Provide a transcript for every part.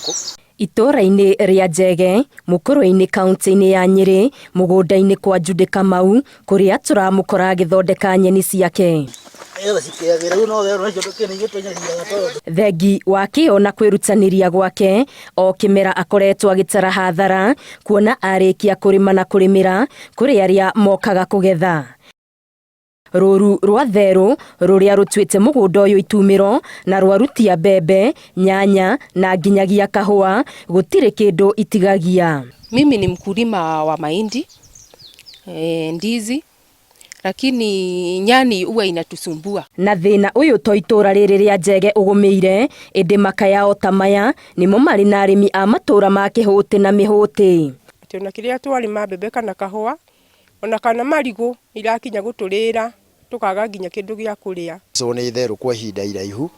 Gũkũ Itũũra-inĩ rĩa Njege, Mũkũrwe-inĩ kaunti-inĩ ya Nyĩrĩ, mũgũnda-inĩ kwa Jude Kamau, kũrĩa tũramũkora agĩthondeka nyeni ciake. Thengi wa kĩyo na kwĩrutanĩria gwake, o kĩmera akoretwo agĩtara hathara, kuona arĩkia kũrĩma na kũrĩmĩra, kũrĩ arĩa mokaga kũgetha. Rũru rwa therũ rũrĩa rũtuĩte mũgũnda ũyũ itumĩro na rwarutia mbembe, nyanya na nginyagia kahũa, gũtirĩ kĩndũ itigagia. Mimi ni mkulima wa mahindi, ndizi, lakini nyani huwa inatusumbua. Na thĩna ũyũ to itũra rĩrĩ rĩa Njege ũgũmĩire, ĩndĩ makaya o ta maya nĩmo marĩ na arĩmi a matũra ma Kĩhũtĩ na Mĩhũtĩ. Atĩ ona kĩrĩa twarĩma mbembe kana kahũa ona kana marigũ irakinya gũtũrĩra tũkaga nginya kĩndũ gĩa kũrĩa. Nĩ therũ kwa ihinda iraihu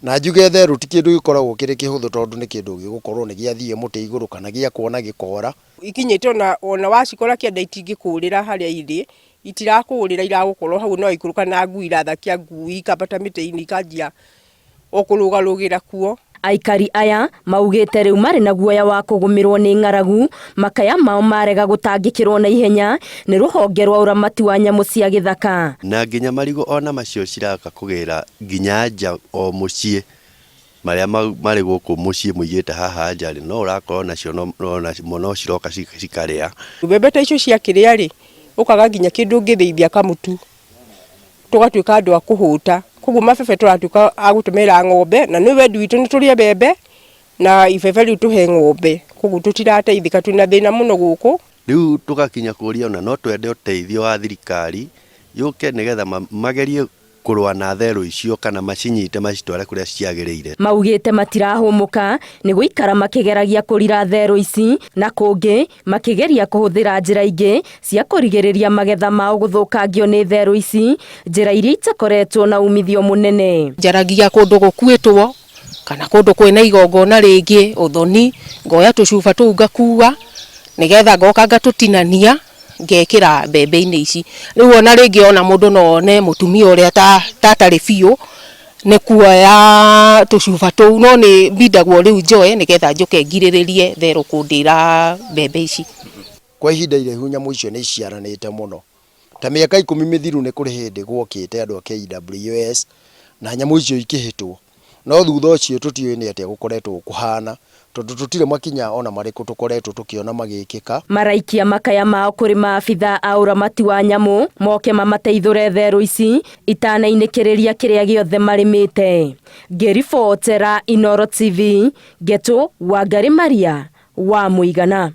na njuge therũ ti kĩndũ gĩkoragwo kĩrĩ kĩhũthũ tondũ nĩ kĩndũ gĩgũkorwo nĩ gĩathiĩ mũtĩ igũrũ kana gĩakwo na gĩkora. Ikinyĩte ona wacikora kĩanda itingĩkũrĩra harĩa irĩ, itirakũrĩra, iragũkorwo hau no ikũrũka na ngui irathakia ngui ikambata mĩtĩ-inĩ ikanjia o kũrũgarũgĩra kuo. Aikari aya maugĩte rĩu marĩ na guoya wa kũgũmĩrwo nĩ ng'aragu, makaya mao marega gũtangĩkĩrwo na ihenya nĩ rũhonge rwa ũramati wa nyamũ cia gĩthaka. Na nginya marigũ ona macio ciraka kũgĩra nginya nja o mũciĩ marĩa marĩ gũkũ mũciĩ mũigĩte haha nja rĩ, no ũrakorwo nacio no ciroka cikarĩa. Mbembe ta icio ciakĩrĩa rĩ, ũkaga nginya kĩndũ ũngĩthĩithia kamũtu, tũgatuĩka andũ a kũhũta. Koguo mabebe tũratuĩka a gũtũmĩra ng'ombe, na nĩ wendi witũ nĩ tũrĩe mbembe na ibebe rĩu tũhe ng'ombe. Koguo tũtirateithĩka, twĩna thĩna mũno gũkũ. Rĩu tũgakinya kũria ona no twende ũteithio wa thirikari yũke nĩgetha magerie kũrũa na therũ icio kana macinyite macitware kũrĩa ciagĩrĩire. Maugĩte matirahũmũka nĩ gũikara makĩgeragia kũrira therũ ici na kũngĩ makĩgeria kũhũthĩra njĩra ingĩ cia kũrigĩrĩria magetha mao gũthũkangio nĩ therũ ici, njĩra iria itakoretwo na umithio mũnene. Njaragia kũndũ gũkuĩtwo kana kũndũ kwĩna igongona rĩngĩ ũthoni, ngoya tũcuba tũu ngakua nĩgetha ngoka ngatũtinania ngekĩra mbembe-inĩ ici. Rĩu ona rĩngĩ ona mũndũ no one mũtumia ũrĩa tatarĩ biũ nĩ kuoya tũcuba tũu, no nĩ mbindagwo rĩu njoe nĩgetha njũke ngirĩrĩrie therũ kũndĩra mbembe ici. Kwa ihinda iraihu nyamũ icio nĩ iciaranĩte mũno. Ta mĩaka 10 mĩthiru nĩ kũrĩ hĩndĩ gwokĩte andũ a KWS na nyamũ icio ikĩhĩtwo. No thutha ũcio tũtiũĩ nĩ atĩa gũkoretwo kũhana tondũ tũtirĩ makinya ona marĩkũ tũkoretwo tũkĩona magĩkĩka. Maraikia makaya mao kũrĩ maabitha a ũramati wa nyamũ moke mamateithũre therũ ici itanainĩkĩrĩria kĩrĩa gĩothe marĩmĩte. Ngĩribotera Inooro TV, Ngetũ Wangari Maria wa Mũigana.